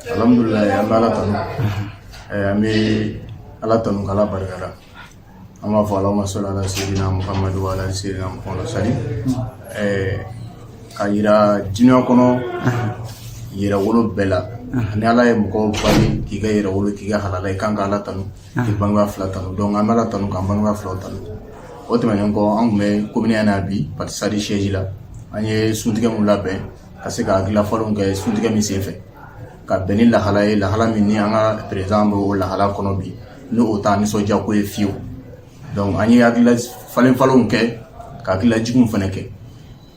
Alhamdulilayi, an bɛ Ala tanu. An bɛ Ala tanu k'Ala barikada. An b'a fɔ Allahumma salli ala sayyidina Muhammadu wa ala sayyidina Muhammadu sali. Ka yira diɲɛ kɔnɔ yɛrɛwolo bɛɛ la, ni Ala ye mɔgɔw bali k'i ka yɛrɛwolo, k'i ka halala, i kan ka Ala tanu, k'i bangebaa fila tanu. Donc an bɛ Ala tanu k'an bangebaa filaw tanu. O tɛmɛnen kɔ, an tun bɛ commune na bi, parti SADI siège la. An ye suntigɛ mun labɛn ka se ka hakilila falenw kɛ suntigɛ min senfɛ ka bɛn ni lahala ye, lahala min ni an ka président bɛ o lahala kɔnɔ bi, ni o t'an nisɔndiya ko ye fiyewu. Donc an ye hakilila falen falenw kɛ, ka hakilila jiginw fana kɛ.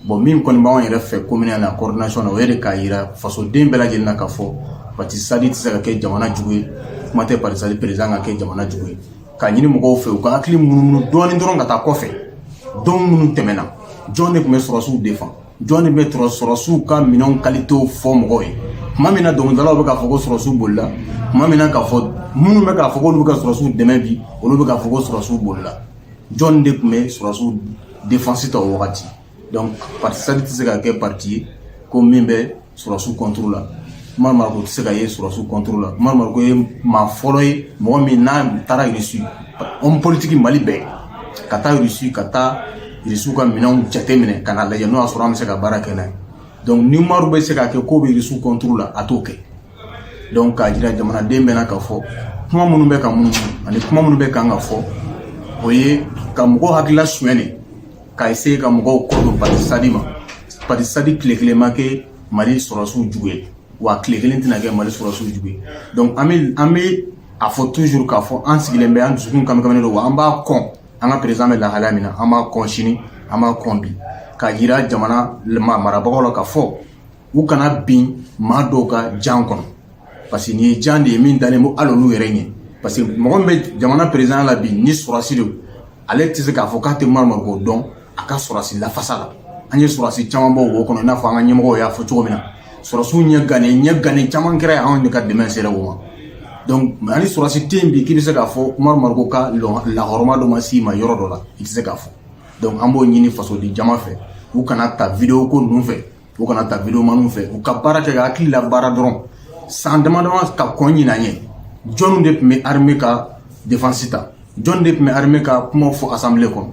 Bon, min kɔni b'anw yɛrɛ fɛ commune na, coordination na, o ye de k'a yira fasoden bɛɛ lajɛlen na k'a fɔ parti SADI tɛ se ka kɛ jamana jugu ye, kuma tɛ parti SADI président ka kɛ jamana jugu ye. K'a ɲini mɔgɔw fɛ, u ka hakili munumunu dɔɔnin dɔrɔn ka taa kɔfɛ. Don minnu tɛmɛna, jɔn de tun bɛ sɔrɔsiw défend? Jɔn de bɛ sɔrɔsiw ka minɛnw qualitéw fɔ mɔgɔw ye? Tuma min na dɔnkilidalaw bɛ k'a fɔ ko sɔrɔsiw bolila, tuma min na k'a fɔ minnu bɛ k'a fɔ k'olu bɛ ka sɔrɔsiw dɛmɛ bi, olu bɛ k'a fɔ ko sɔrɔsiw bolila, jɔn de tun bɛ sɔrɔsiw défense ta o wagati? Donc parti SADI tɛ se ka kɛ parti ye ko min bɛ sɔrɔsiw contre la. Umaru Mariko tɛ se ka ye sɔrɔsiw contre la. Umaru Mariko ye maa fɔlɔ ye, mɔgɔ min n'a taara Russie, homme politique Mali bɛɛ, ka taa Russie, ka taa Russiw ka minɛnw jateminɛ ka n'a lajɛ n'o y'a sɔrɔ an bɛ se ka baara kɛ n'a ye. Donc ni Umaru bɛ se k'a kɛ k'o bɛ Russiw contre la, a t'o kɛ. Donc k'a jira jamanaden bɛɛ na k'a fɔ kuma minnu bɛ ka munumunu ani kuma minnu bɛ kan ka fɔ, o ye ka mɔgɔw hakilila suɲɛ de, ka essayer ka mɔgɔw kɔ don parti SADI ma. Parti SADI tile kelen ma kɛ Mali sɔrɔsiw jugu ye, wa tile kelen tɛna kɛ Mali sɔrɔsiw jugu ye. Donc an bɛ a fɔ toujours k'a fɔ an sigilen bɛ, an dusukun kami kaminen don, wa an b'a kɔn. An ka président bɛ lahalaya min na, an b'a kɔn sini, an b'a kɔn bi, k'a yira jamana marabagaw la k'a fɔ u kana bin maa dɔw ka jan kɔnɔ, parce que nin ye jan de ye min dalen bɛ hali olu yɛrɛ ɲɛ. Parce que mɔgɔ min bɛ jamana président la bi, ni sɔrɔsi don, ale tɛ se k'a fɔ k'a tɛ Umaru Mariko dɔn a ka sɔrɔsi lafasa la. An ye sɔrɔsi caman bɔ wo kɔnɔ, i n'a fɔ an ka ɲɛmɔgɔw y'a fɔ cogo min na, sɔrɔsiw ɲɛ gannen, ɲɛ gannen caman kɛra anw de ka dɛmɛ sera o ma. Donc ani sɔrɔsi tɛ yen bi k'i bɛ se k'a fɔ Umaru Mariko ka lahɔrɔma dɔ ma s'i ma yɔrɔ dɔ la, i tɛ se k'a fɔ. Donc an b'o ɲini fasoden jama fɛ, u kana ta vidéo ko ninnu fɛ, u kana ta vidéo maniw fɛ, u ka baara kɛ ka hakili la baara dɔrɔn. San dama dama ka kɔn ɲinan ɲɛ, jɔnni de tun bɛ armée ka défense ta? Jɔn de tun bɛ armée ka kumaw fɔ assemblée kɔnɔ?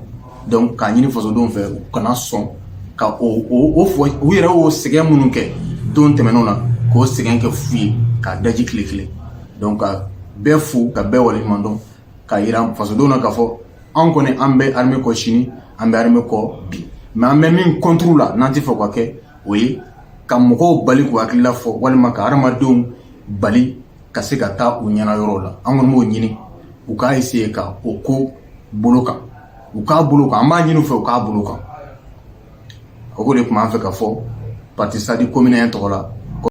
Donc k'a ɲini fasodenw fɛ, u kana sɔn ka o fɔ. U yɛrɛ y'o sɛgɛn minnu kɛ don tɛmɛnenw na, k'o sɛgɛn kɛ fu ye k'a daji tile kelen. Donc ka bɛɛ fo, ka bɛɛ waleɲuman dɔn, k'a yira fasodenw na k'a fɔ anw kɔni, an bɛ armée kɔ sini, an bɛ armée kɔ bi, mais an bɛ min contre la, n'an tɛ fɛ ka kɛ, o ye ka mɔgɔw bali k'u hakilila fɔ, walima ka hadamadenw bali ka se ka taa u ɲɛna yɔrɔw la. An kɔni b'o ɲini u k'a essayer ka o ko bolo kan, u k'a bolo kan. An b'a ɲini u fɛ, u k'a bolo kan. O ko de tun b'an fɛ ka fɔ parti SADI commune tɔgɔ la.